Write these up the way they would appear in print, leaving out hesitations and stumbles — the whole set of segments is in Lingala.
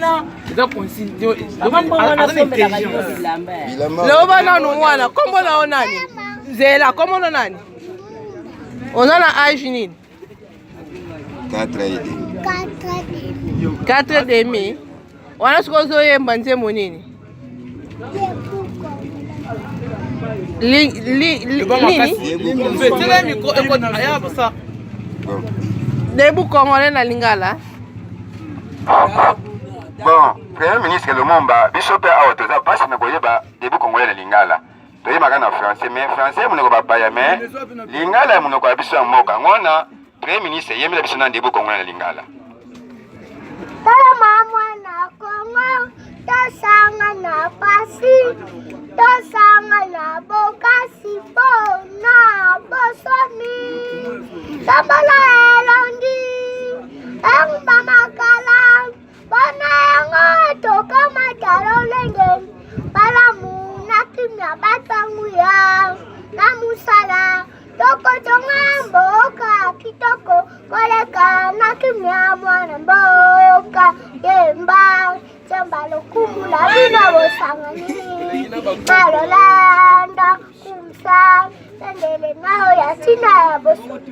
Eza Loba nanu mwana, kombo na yo nani? Zela, kombo na nani? Oza na age nini? 4 et demi. 4 et demi. Wana sikoyo ozoyemba nzembo nini? Nini? Debout congolais na lingala. Bon, Premier ministre Lumumba, biso mpe awa toza mpasi na koyeba debout congolais na lingala. Toyebaka na français, mais français ya monoko bapaya, mais lingala ya monoko ya biso ya mboka. Ngona Premier ministre yembela biso na debout congolais na lingala. Toloma mwana Kongo, tosanga na pasi, tosanga na bokasi mpo na bosomi. Tombola elongi, engumba makala, mpona yango tokamata lolenge malamu na kimia bato ya nguya na mosala. Tokotonga mboka kitoko koleka na kimia mwana mboka yemba nzemba lokumu na bino bosangani na lolanda kumsa bendele nao ya ntina ya bosoto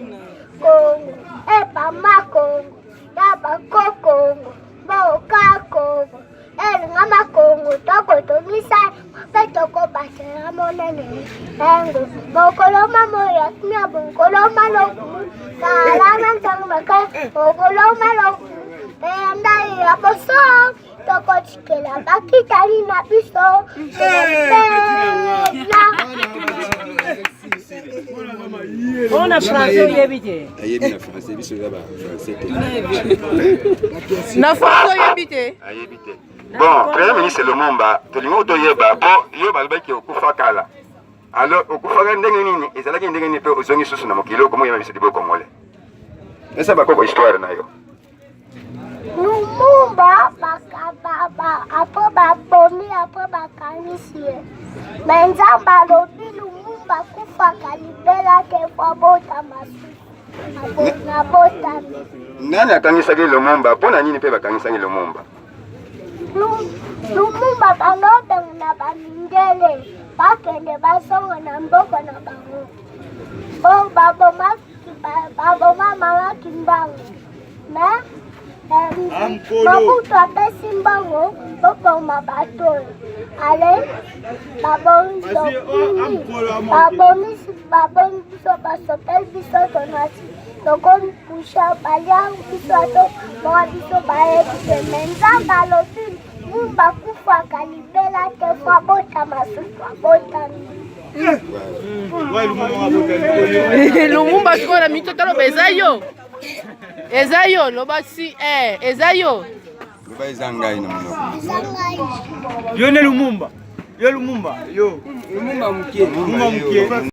Kongo epama Kongo ya bakokongo mboka Kongo Elinga makongo tokotongisa mpe tokobatela monene yango mokolo mamoya kimia mokolo malokumu kala na ntango maka mokolo malokumu mpe ya ndai ya boso tokotikela bakitani na biso mpela Ona français oyebi te. Ayebi na français biso eza ba français te. Na français oyebi te. Ayebi te. Bon, Premier ministre Lumumba, tolingi toyeba po yo balobaki okufa kala. Alors okufaka ndenge nini? Ezalaki ndenge nini mpe ozongi susu na mokili okomoyeba biso libo congolais. Esa bakoko histoire na yo. Lumumba apres babomi apres bakangisi ye me Nzambe alobi Lumumba akufaka libela te po abotama susu nabotami. Nani akangisaki Lumumba? Mpo na nini mpe bakangisaki Lumumba? Lumumba bango na bamindele bakende bazonga na mboka na bango po baboma baboma mama Kimbangu mais eh, Mobutu apesi mbongo boboma bato oyo ale babomi babomi biso basopeli biso tonasi tokomi pusha balia biso ato bonga biso bayebi te me nzambe alobi mumba akufaka libela te fo abotama susu abotami Lumumba sikoyo na mito taloba eza yo eza yo loba si eh, eza yo loba eza ngai na monoko yo nde Lumumba yo Lumumba yo Lumumba moke Lumumba moke.